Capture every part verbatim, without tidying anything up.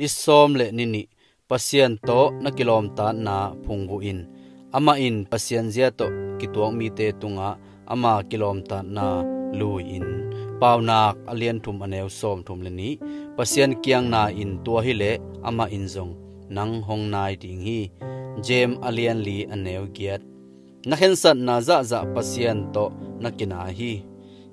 Ni sawm le ni nih. Pasian tawh na kilawmtatna phungvuh in. Amah in Pasian zia tawh kituak mite tungah ama kilawmtatna lui in. Paunak a lian thum a neu sawm thum le nih. Pasian kiang nai in, tua hileh amah in zong nang hong nai ding hi. James a lian li a neu giat. Na khensatna zahzah Pasian tawh na kinai hi.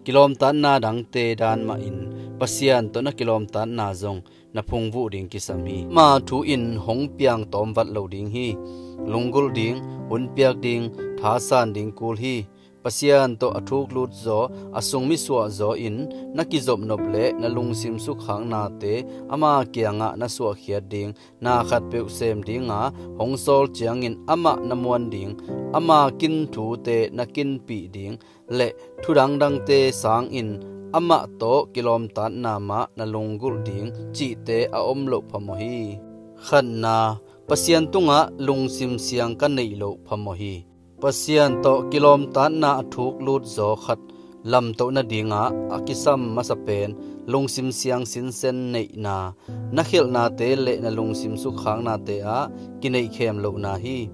Kilawmtatna dangte dan mahin Pasian tawh na kilawmtatna zong na phungvuh ding kisam hi. Ama thu in hong piang tawmvat lo ding hi. Lunggulh ding, hun piak ding, thasan ding kul hi. Pasian tawh a thuk lut zaw, a sung mi suah zaw in na kizop nop le na lungsim sukkhaknate ama kiangah na suahkhiat ding, na khatpeuh sem dinga hong sawl ciangin amah na muan ding, ama kin thute na kinpih ding, le thu dangdangte sangin amah tawh kilawmtatna mah na lunggulh ding cihte a om loh phamawh hi. Khatna, Pasian tungah lungsim siang ka neih loh phamawh hi. Pasian tawh kilawmtatna a thuk lut zaw khat lamtoh nadingah a kisam masa pen lungsim siang sinsen neihna, na khialhnate le na lungsim sukkhaknate ah kineihkhem lohna hi.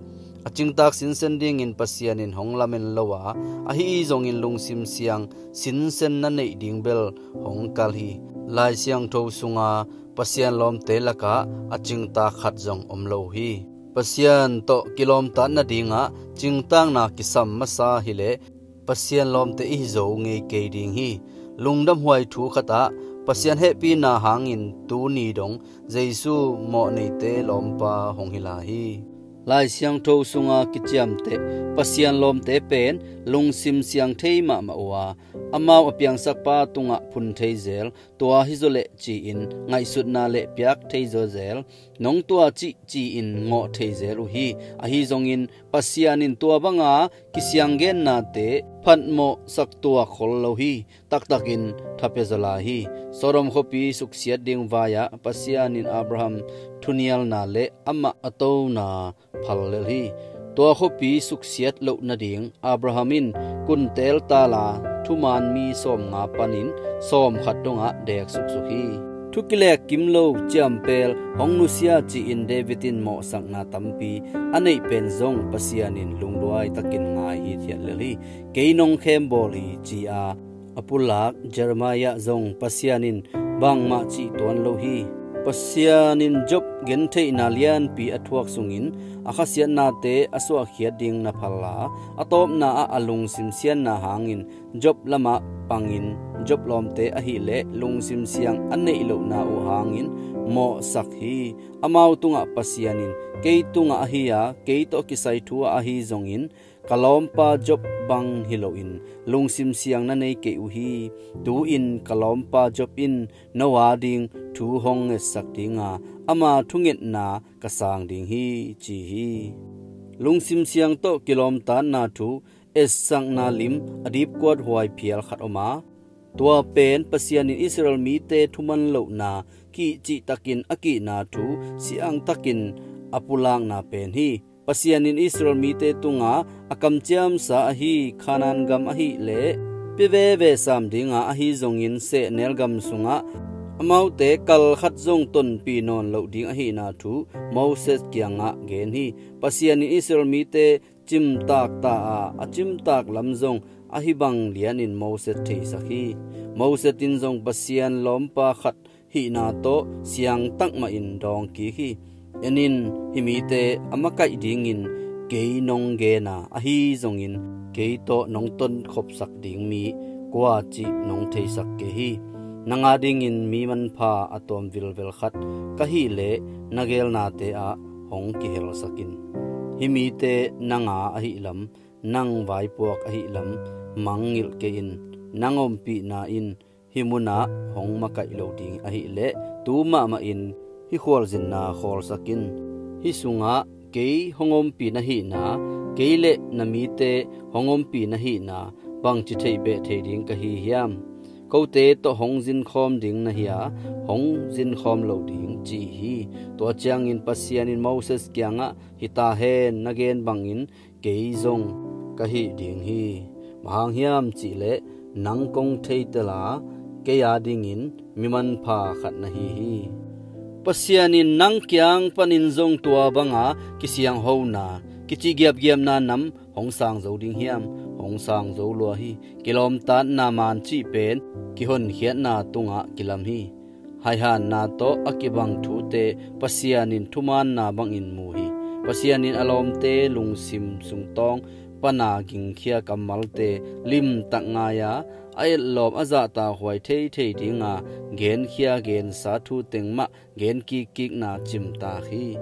A cingtak sinsen dingin Pasian in hong lamen lo a, ahi zongin lungsim siang sinsen na neih ding bel hong kal hi. Lai Siangtho sunga Pasian lawmte lakah a cingtak khat zong om lo hi. Pasian tawh kilawmtat nadingah cingtakna kisam masa hileh Pasian lawmte i hi zo ngei kei ding hi. Lungdamhuai thu khatah Pasian hehpihna hangin tuni dong Jesu mawhneite lawmpa hong hi lai hi. Lai Siangtho sunga kiciamteh Pasian lawmte pen lungsim siang thei mahmah uh a, amau a piangsakpa tungah phun thei zel, tua hi zawleh ci-in ngaihsutna le piak thei zaw zel, nong tua cih ci-in ngawh thei zel uh hi. Ahi zongin Pasian in tua banga kisianggennate phatmawhsak tuak khol lo hi. Taktakin thapia zaw lai hi. Sodom khuapi suksiat ding vai-ah Pasian in Abraham thunialna le amah a tona phal lel hi. Tua khuapi suksiat loh nading Abraham in kuntel tala thuman mi sawmnga panin sawmkhat dongah dek suksuk hi. Thu kilek kim lo ciampel hong nusia ci-in David in mawhsakna tampi a neih pen zong Pasian in lungduai takin ngai hithiat lel hi. Kei nong khembawl hi ci-a a pulak Jeremiah zong Pasian in bangmah cih tuan lo hi. Pasian in Job gentheihna lianpi a thuak sungin a khasiatnate a suahkhiat ding na phal a, a tawpna ah a lungsim sianna hangin Job lamah pangin Job lawmte ahileh lungsim siang a neih lohna uh hangin mawhsak hi. Amau tungah Pasian in kei tungah ahi a, kei tawh kisai thu ah ahi zongin ka lawmpa Job bang hi loin lungsim siang na nei kei uh hi. Tu-in ka lawmpa Job in no ading thu hong ngetsak dinga ama thungetna ka sang ding hi, ci hi. Lungsim siang tawh kilawmtatna thu etsakna lim a dipkuat huai phial khat om a, tua pen Pasian in Israel mite thuman lohna kihcihtakin a kihna thu siangtakin a pulakna pen hi. Pasian in Israel mite tunga a kamciamsa ahi Kanaan gam ahileh pia veve sam dinga ahi zongin sehnel gam sungah amaute kalkhat zong tonpih nawn loh ding ahihna thu Moses kiangah gen hi. Pasian in Israel mite cimtak ta a, a cimtak lam zong ahi bang lianin Moses theisak hi. Moses in zong Pasian lawmpa khat hihna tawh siangtak mahin dawng kik hi. En in, hih mite a makaih dingin kei nong gen a, ahi zongin kei tawh nong tonkhopsak ding mi kua cih nong theisak kei hi. Nang adingin mi manpha a tuam vilvel khat ka hih leh na gelnate ah hong kihelsak in. Hih mite nang a ahih lam, nang vaipuak ahih lam mangngilh kei in. Nang ompihna in hih munah hong makaih lo ding ahileh tu mahmah in hih khualzinna khawlsak in. Hih sungah kei hong ompih na hihna, kei le na mite hong ompih na hihna bangci theih beh thei ding ka hi hiam? Kote tawh hong zinkhawm ding na hi a, hong zinkhawm lo ding, ci hi. Tua ciangin Pasian in Moses kiangah, hi ta hen, na gen bangin kei zong ka hih ding hi. Bang hang hiam cihleh nang kong theitel a, kei adingin mi manpha khat na hi hi. Pasian in nang kiang panin zong tua banga kisianghona, kicih giapgiapna nam hong sang zo ding hiam? Hong sang zo lua hi. Kilawmtatna man cih pen kihonkhiatna tungah kilam hi. Haihanna tawh a kibang thute Pasian in thumaanna bangin mu hi. Pasian in a lawmte lungsim sungtawng pana gingkhia kammalte limtak ngai-a, a etlawm a zahtakhuai theithei dinga genkhia gensa thu teng mah genkikkikna cimtak hi.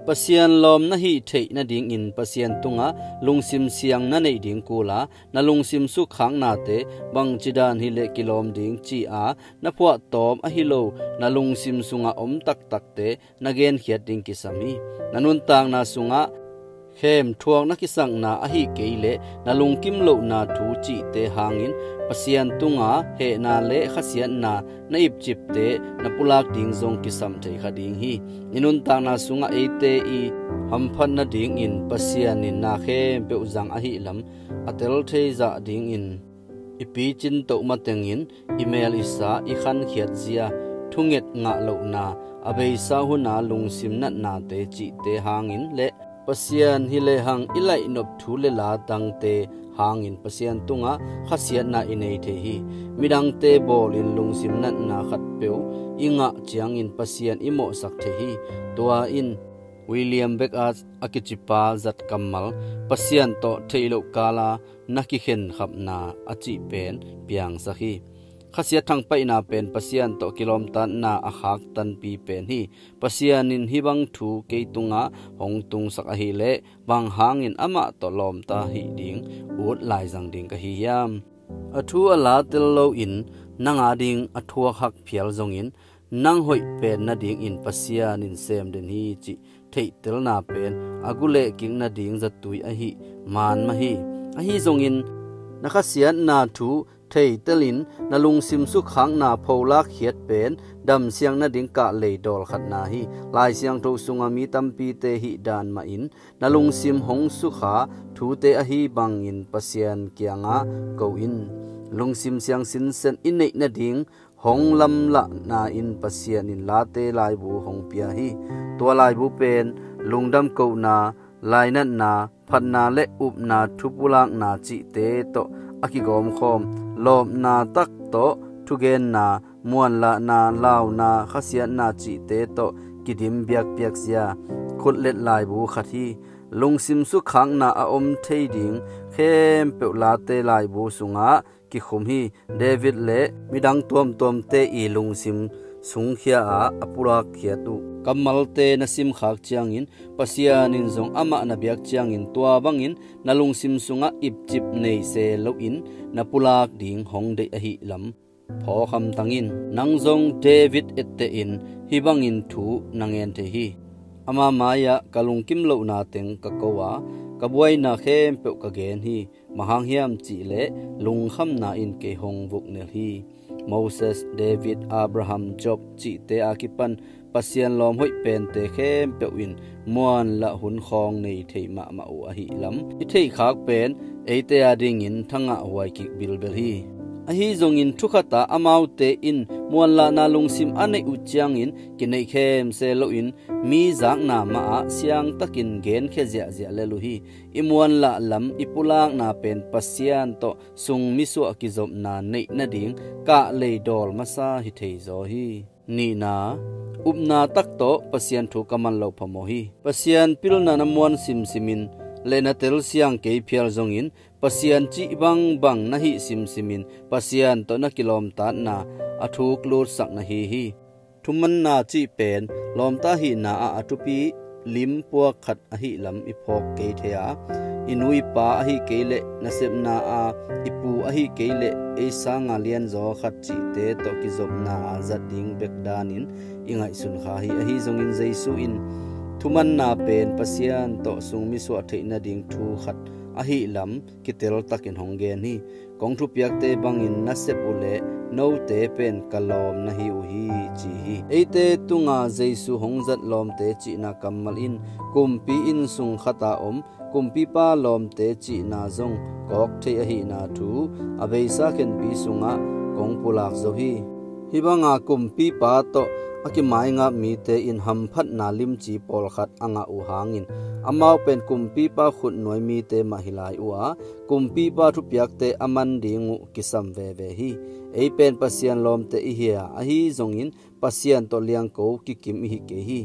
Pasian lawm na hih theih nadingin Pasian tungah lungsim siang na neih ding kula, na lungsim sukkhaknate bangci dan hileh kilawm ding ci-a na phuahtawm ahi lo, na lungsim sungah om taktakte na genkhiat ding kisam hi. Na nuntakna sungah khem thuak na kisakna ahi kei leh na lungkim lohna thu cihte hangin Pasian tunga hehna le khasiatna na ipcipte na pulak ding zong kisam thei kha ding hi. I nuntakna sungah eite i hamphat nadingin Pasian in na khempeuh zang ahi lam a tel thei zah dingin i picin toh matengin i mel i sa, i khankhiat zia, thunget ngah lohna, a beisa huna lungsim natnate cihte hangin le Pasian hi lehang i laihnop thu le la dangte hangin Pasian tungah khasiatna i nei thei hi. Midangte bawlin lungsim natna khatpeuh i ngah ciangin Pasian i mawhsak thei hi. Tua in William Beckett a kicipa zat kammal, Pasian tawh theih loh kala na kikhenkhapna a cih pen piangsak hi. Khasiat thangpaihna pen Pasian tawh kilawmtatna a khaktanpi pen hi. Pasian in hih bang thu kei tungah hong tungsak ahileh bang hangin amah tawh lawmta hih ding ut laizang ding ka hi hiam? A thu a la tel loin nang ading a thuak hak phial zongin nang hoih pen nadingin Pasian in sem den hi cih theihtelna pen a gulehkik nading zatui ahi man mah hi. Ahi zongin na khasiatna thu theitelin na lungsim sukkhakna pholak khiat pen damsiang nading kahlei dawl khatna hi. Lai Siangtho sunga mi tampite hih dan mahin na lungsim hong sukha thute ahi bangin Pasian kiangah ko in. Lungsim siang sinsen i neih nading hong lamlahna in Pasian in Late laibu hong pia hi. Tua laibu pen lungdam kohna, lainatna, phatna le upna, thupulakna cihte tawh a kigawmkhawm, lawpna tak tawh thugenna, muanlahna, launa, khasiatna cihte tawh kidim biakpiak zia khutlet laibu khat hi. Lungsim sukkhakna a om thei ding khempeuh Late laibu sungah kikhum hi. David le midang tuamtuamte i lungsim sungkhia-a a pulakkhiat uh kammalte na simkhak ciangin Pasian in zong amah na biak ciangin tua bangin na lungsim sungah ipcip nei se loin na pulak ding hong deih ahi lam phawk hamtang in. Nang zong David ettehin hih bangin thu na ngen thei hi. Ama mai-ah ka lungkim lohna teng ka ko a, ka buaina khempeuh ka gen hi. Bang hang hiam cihleh lungkhamna in kei hong vuknel hi. Moses, David, Abraham, Job cihte a kipan Pasian lawm hoih pente khempeuh in muanlah hun khawng nei thei mahmah uh ahi lam i theihkhak pen eite adingin thangah huai kik bilbel hi. Ahi zongin thukhatah amaute in muanlahna lungsim a neih uh ciangin kineih khemse loin mi zakna mahah siangtakin genkhia ziahziah lel uh hi. I muanlah lam i pulakna pen Pasian tawh sung misuah kizopna neih nading kahlei dawl masa hi thei zaw hi. Nihna, upna tak tawh Pasian thu ka man lo phamawh hi. Pasian pilna na muan simsimin le na telsiang kei phial zongin Pasian cih bangbang na hih simsimin Pasian tawh na kilawmtatna a thuk lutsak na hi hi. Thumanna cih pen lawmta hihna ah a thupi lim puak khat ahi lam i phawk kei thei a, i nu i pa ahi kei leh nasepna a i pu ahi kei leh ei sanga lianzaw khat cihte tawh kizopna a zat ding bek danin i ngaihsun kha hi. Ahi zongin Jesu in thumanna pen Pasian tawh sung misuah theih nading thu khat ahi lam kitel takin hong gen hi. Kong thupiakte bangin na sep uhleh note pen ka lawm na hi uh hi, ci hi. Eite tunga Jesu hong zat lawmte cihna kammal in kumpi inn sung khata om kumpipa lawmte cihna zong kawk thei ahihna thu a beisa khenpi sungah kong pulak zo hi. Hih banga kumpipa tawh a kimaingap mite in hamphatna limci pawlkhat a ngah uh hangin, amau pen kumpipa khutnuai mite mah hi lai uh a, kumpipa thupiakte a man ding uh kisam veve hi. Ei pen Pasian lawmte i hi a, ahi zongin Pasian tawh liangko kikim i hi kei hi.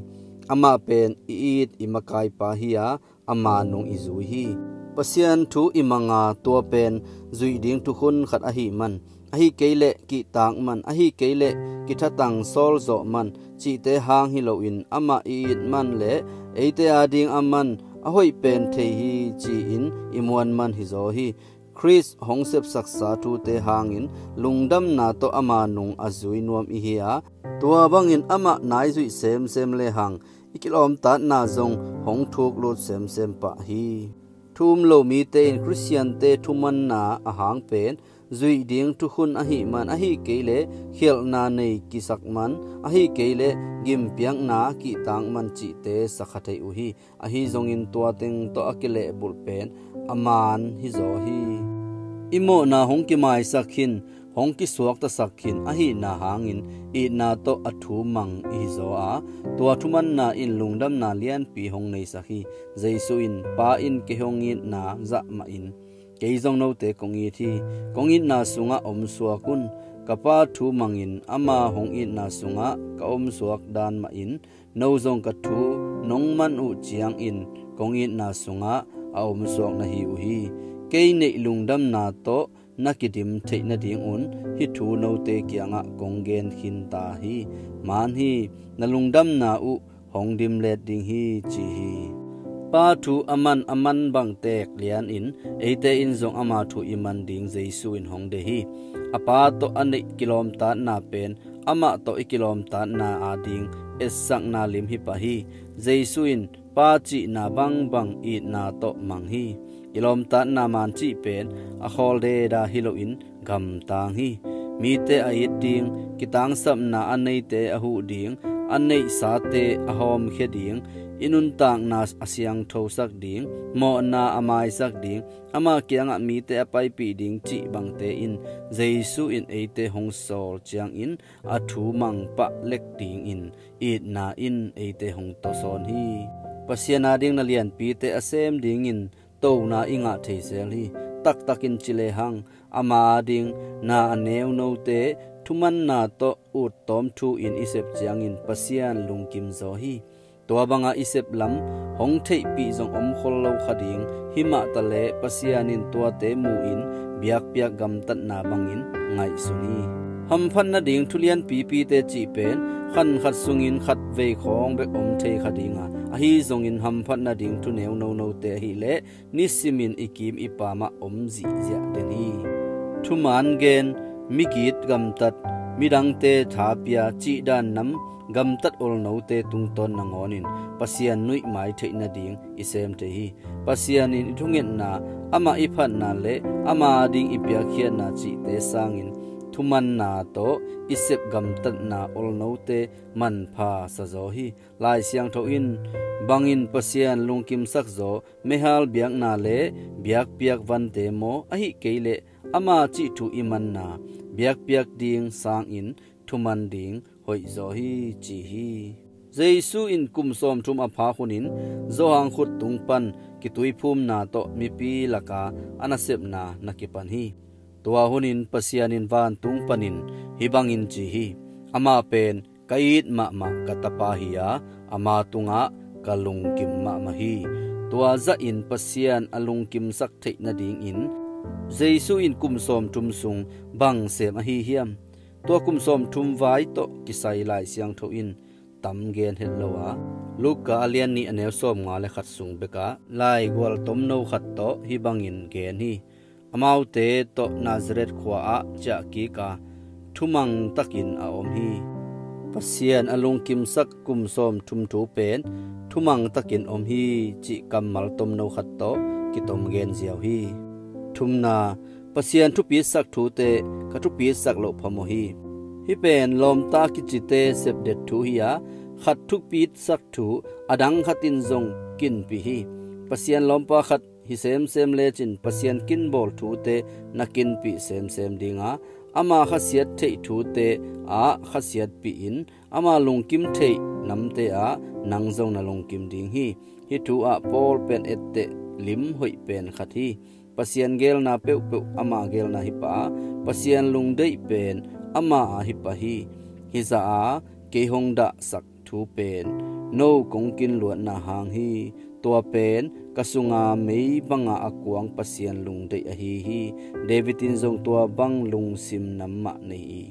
Amah pen i it i makaipa hi a, ama nung i zui hi. Pasian thu i manga tua pen zuih ding thukhun khat ahih man, ahi kei leh kihtak man, ahi kei leh kithatang sawlzawh man cihte hang hi loin, amah i it man le eite ading a man a hoih pen thei hi ci-in i muan man hizaw hi. Khrist hong sepsaksa thute hangin lungdamna tawh ama nung a zui nuam i hi a, tua bangin amah nai zuih semsem lehang i kilawmtatna zong hong thuk lut semsem pah hi. Thu um lo mite in Khristiante thumanna a hang pen zuih ding thukhun ahih man, ahi kei leh khialhna nei kisak man, ahi kei leh gimpiakna kihtak man cihte sakha thei uh hi. Ahi zongin tua teng tawh a kilehbulh pen a man hizaw hi. I mawhna hong kimaisak khin, hong kisuaktasak khin ahihna hangin itna tawh a thu mang i hizaw a, tua thumanna in lungdamna lianpi hong neisak hi. Jesu in, Pa in kei hong itna zah mahin kei zong note kong it hi. Kong itna sungah omsuak un. Ka Pa thu mangin ama hong itna sungah ka omsuak dan mahin no zong ka thu nong man uh ciangin kong itna sungah a omsuak na hi uh hi. Kei neih lungdamna tawh na kidim theih nadingun hih thu note kiangah kong gen khinta hi. Man hi, na lungdamna uh hong dimlet ding hi, ci hi. Pa thu a man a man bang teek lianin eite in zong ama thu i man ding Jesu in hong deih hi. A Pa tawh a neih kilawmtatna pen amah tawh i kilawmtatna ading etsakna lim hi pah hi. Jesu in Pa cihna bangbang itna tawh mang hi. Kilawmtatna man cih pen a khawl deda hi loin gamtang hi. Mite a it ding, kitangsapna a neite a huh ding, a neihsate a hawmkhia ding, i nuntakna a siangthosak ding, mawhna a maisak ding, ama kiangah mite a paipih ding cih bangte in Jesu in eite hong sawl ciangin a thu mang pah lek dingin itna in eite hong tawsawn hi. Pasian ading na lianpite a sem dingin tona i ngah thei zel hi. Taktakin ci lehang ama ading na a neu note thumanna tawh uttawm thu-in i sep ciangin Pasian lungkim zaw hi. Tua banga i sep lam hong theihpih zong om khol lo kha ding, himah taleh Pasian in tuate mu-in biakpiak gamtatna bangin ngaihsun hi. Hamphat nading thu lianpipite cih pen khan khat sungin khat vei khawng bek om thei kha dinga, ahi zongin hamphat nading thu neu nonote ahileh nisimin i kim i pamah om zihziah den hi. Thuman gen, migit gamtat, midangte thapia, cihdan nam gamtat olnote tungtawn nangawnin Pasian nuihmai theih nading i sem thei hi. Pasian in i thungetna, amah i phatna le ama ding i piakkhiatna cihte sangin thumanna tawh i sep gamtatna olnote manpha sazaw hi. Lai Siangtho in bangin Pasian lungkimsak zaw, meihal biakna le biakpiak vante maw, ahih kei leh ama cih thu i manna, biakpiak ding sangin thuman ding hoihzaw hi, ci hi. Jesu in kum sawmthum a phak hunin Johan khut tung pan kituiphumna tawh mipi laka a nasepna na kipan hi. Tua hunin Pasian in vantung panin hih bangin ci hi. Amah pen ka it mahmah ka tapa hi a, ama tungah ka lungkim mahmah hi. Tua zahin Pasian a lungkimsak theih nadingin Jesu in kum sawmthum sung bang sem ahi hiam? Tua kum sawmthum vai tawh kisai Lai Siangtho in tam gen het lo a, Luka a lian nih a neu sawmnga le khat sung bekah laigual tomno khat tawh hih bangin gen hi. Amaute tawh Nazareth khua-ah ciahkik a, thumang takin a om hi. Pasian a lungkimsak kum sawmthum thu pen thumang takin om hi cih kammal tomno khat tawh kitom gen ziau hi. Thumna, Pasian thupitsak thute ka thupitsak loh phamawh hi. Hih pen lawmta kicite sepdet thu hi a, khat thupitsak thu a dang khat in zong kinpih hi. Pasian lawmpa khat hi semsem lecin Pasian kinbawl thute na kinpih semsem dinga, Ama khasiat theih thute ah khasiatpih in, ama lungkim theih namte ah nang zong na lungkim ding hi. Hih thu ah Paul pen etteh lim hoih pen khat hi. Pasian geelna peuhpeuh ama geelna hi pah a, Pasian lungdeih pen ama ah hi pah hi. Hizah a kei hong dahsak thu pen no kong kinluatna hang hi. Tua pen ka sunga mei banga a kuang Pasian lungdeih ahi hi. David in zong tua bang lungsim nam mah nei hi.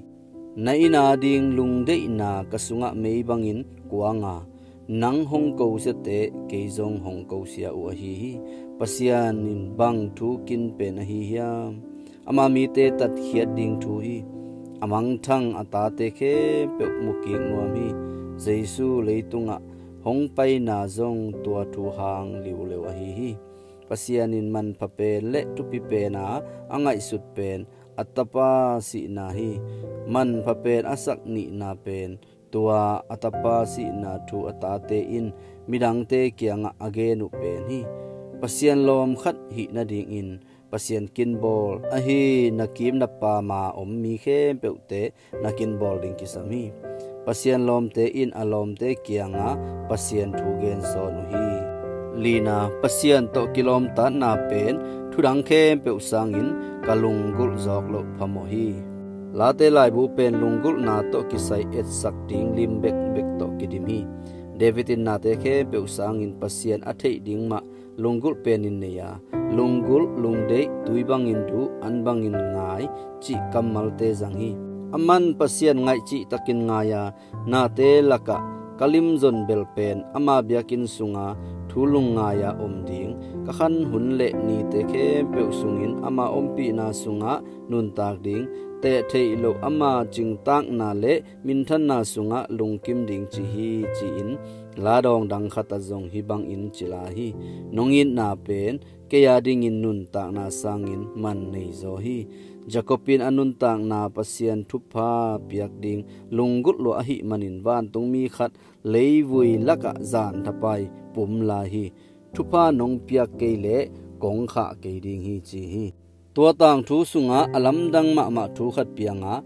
Na inn a ding lungdeihna ka sungah mei bangin kuang a, nang hong kosiate kei zong hong kosia uh ahi hi. Pasian in bang thu kin pen ahi hiam? Ama mite tatkhiat ding thu hi. A mangthang a tate khempeuh mukik nuam hi. Jesu leitungah hong paina zong tua thu hang liuleu ahi hi. Pasian in manpha pen le thupi pen a a ngaihsut pen a tapa sihna hi. Manpha pen a sak nihna pen tua a tapa sihna thu a tate in midangte kiangah a gen uh pen hi. Pasian lawm khat hih nadingin Pasian kinbawl ahi na kim na pam a om mi khempeuhte na kinbawl ding kisam hi. Pasian lawmte in a lawmte kiangah Pasian thu gen sawn uh hi. Lina, Pasian tawh kilawmtatna pen thudang khempeuh sangin ka lunggulh zawk loh phamawh hi. Late laibu pen lunggulhna tawh kisai etsak ding lim bekbek tawh kidim hi. David in nate khempeuh sangin Pasian a theih ding mah lunggulh penin nei a, lunggulh, lungdeih, tui bangin duh, an bangin ngai cih kammalte zang hi. Aman Pasian ngaih cihtakin ngai a, nate lakah ka limzon bel pen ama biakinn sunga thu lungngai a om ding, ka khan hun le nite khempeuh sungin ama ompihna sungah nuntak ding, teh theih loh ama cingtakna le minthanna sungah lungkim ding ci hi, ci-in ladawng dang khatah zong hih bangin ci lai hi. Nong itna pen kei a dingin nuntakna sangin man nei zaw hi. Jacob in a nuntakna Pasian thupha piak ding lunggulh lua ahih manin vantungmi khat leivui lakah zan thapai pum lai hi. Thupha nong piak kei leh kong khah kei ding hi, ci hi. Tua tangthu sungah a lamdang mahmah thu khat pianga,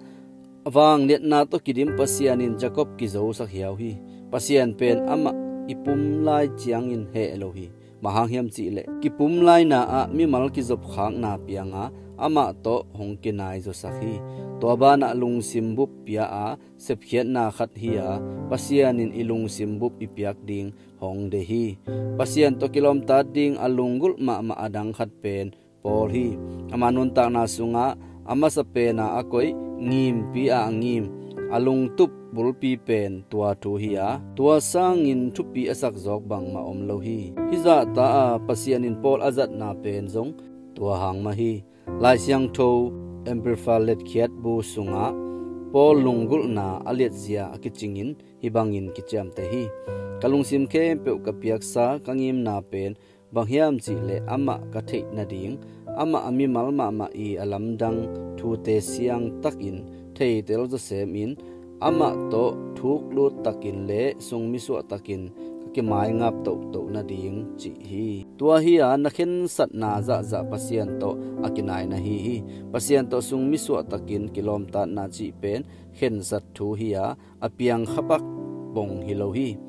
a vangliatna tawh kidim Pasian in Jacob kizosak hiau hi. Pasian pen amah i pum lai ciangin heh lo hi. Bang hang hiam cihleh kipum laina ah mimal kizopkhakna pianga amah tawh hong kinai zawsak hi. Tua banah lungsim bup pia a sepkhiatna khat hi a, Pasian in i lungsim bup i piak ding hong deih hi. Pasian tawh kilawmtat ding a lunggulh mahmah a dang khat pen Paul hi. Ama nuntakna sungah a masa pena a koih, ngimpi ah a ngim, a lungtup bulpi pen tua thu hi a, tua sangin thupi a sak zawk bangmah om lo hi. Hih zahta a Pasian in Paul a zatna pen zong tua hang mah hi. Lai Siangtho Amplified Letkhiatbu sungah Paul lunggulhna a liatzia a kicingin hih bangin kiciamteh hi. Ka lungsim khempeuh ka piaksa ka ngimna pen bang hiam cihleh amah ka theih nading, amah a mimal mahmah i a lamdang thute siangtakin theitel zawsem in, amah tawh thuklut takin le sungmisuah takin ka kimaingap tohtoh nading cih hi. Tua hi a na khensatna zahzah Pasian tawh a kinai na hi hi. Pasian tawh sungmisuah takin kilawmtatna cih pen khensat thu hi a, a piang khapak bong hi lo hi.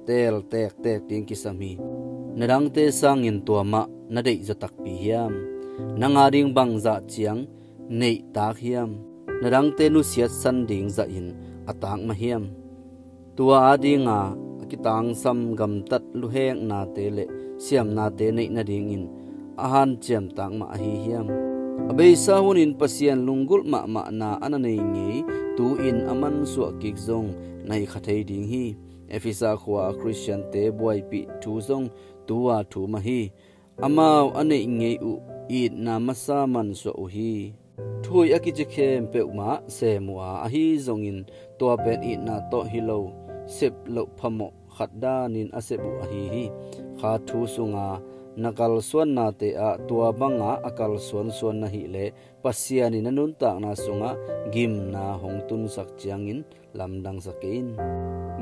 Teel tektek ding kisam hi. Na dangte sangin tua mah na deih zaw takpi hiam? Nang a ding bangzah ciang neihtak hiam? Na dangte nusiatsan ding zahin a tak mah hiam? Tua a dinga a kitangsam gamtat luheknate le siamnate neih nadingin a hanciamtak mah ahi hiam? A beisa hunin Pasian lunggulh mahmahna a na nei ngei tu-in a mansuah kik zong na hi kha thei ding hi. Efesa khua a Khristiante buaipih thu zong tu-a thu mah hi. Amau a neih ngei uh itna masa mansuah uh hi. Thuhoih a kici khempeuh mah sem uh a, ahi zongin tua pen itna tawh hi lo, sep loh phamawh khat danin a sep uh ahi hi. Kha thu sunga na kalsuannate ah tua banga a kalsuansuan na hih leh Pasian in na nuntakna sungah gimna hong tunsak ciangin lamdangsak kei in.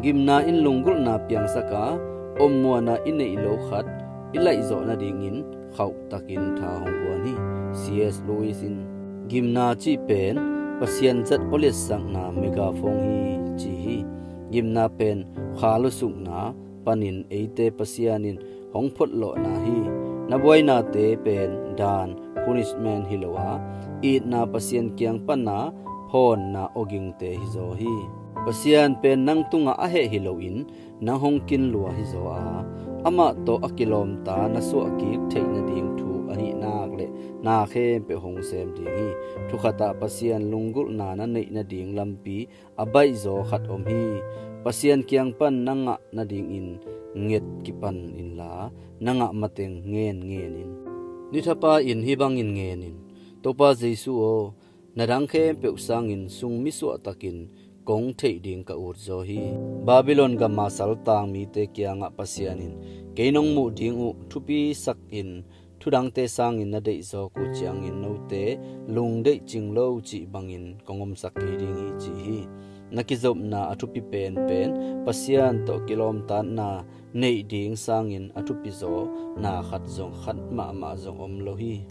Gimna in lunggulhna piangsak a, ommuanna i neih lo khat i laihzawh nadingin khauhtakin tha hong guan hi. C S Lewis in gimna cih pen Pasian zat awliatsakna megaphone hi ci hi. Gimna pen kha lusukna panin eite Pasian in hong photlawhna hi. Na buainate pen daan, punishment, hi lo a, itna Pasian kiang pana phawnna awgingte hizaw hi. Pasian pen nang tungah a heh hi loin nang hong kinlua hizaw a, amah tawh a kilawmta na suahkik theih nading thu ahih nak le na khempeuh hong sem ding hi. Thukhatah Pasian lunggulhna na neih nading lampi a baihzaw khat om hi. Pasian kiang pan na ngah nadingin nget kipan inla, na ngah mateng ngen ngen in. Nithapa in hih bangin ngen in: Topa Jesu aw, na dang khempeuh sangin sung misuahtakin kong theih ding ka utzaw hi. Babylon gama saltang mite kiangah Pasian in kei nong muh ding uh thupisakin thudangte sangin na deihzawk uh ciangin note lungdeih cing lo cih bangin kong omsak kei ding hi ci hi. Na kizopna a thupi penpen Pasian tawh kilawmtatna neih ding sangin a thupizaw na khat zong khat mahmah zong om lo hi.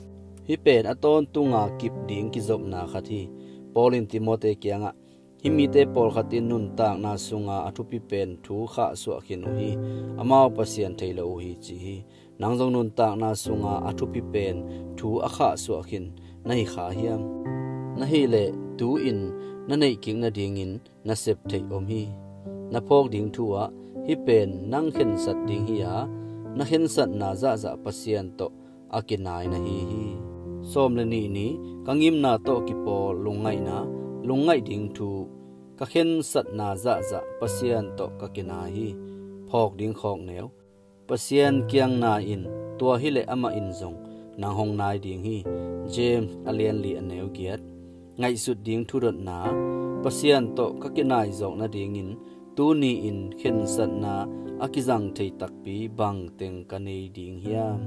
Hih pen a tawntunga kip ding kizopna khat hi. Paul in Timote kiangah hih mite pawlkhat in nuntakna sunga a thupi pen thu khahsuah khin uh hi. Amau Pasian thei lo uh hi ci hi. Nang zong nuntakna sunga a thupi pen thu a khahsuah khin na hi kha hiam? Na hih leh tu-in na neihkik nadingin na sep theih om hi. Na phawk ding thu ah hih pen nang khensat ding hi a, na khensatna zahzah Pasian tawh a kinai na hi hi. Sawm le nih ni, ka ngimna tawh kipawl lungngaihna, lungngaih ding thu, ka khensatna zahzah Pasian tawh ka kinai hi. Phawk ding khawkneu: Pasian kiang nai in, tua hileh amah in zong nang hong nai ding hi. James a lianli a neu giat. Ngaihsut ding thudotna: Pasian tawh ka kinaizawk nadingin tuni-in khensatna a kizang thei takpi bangteng ka nei ding hiam?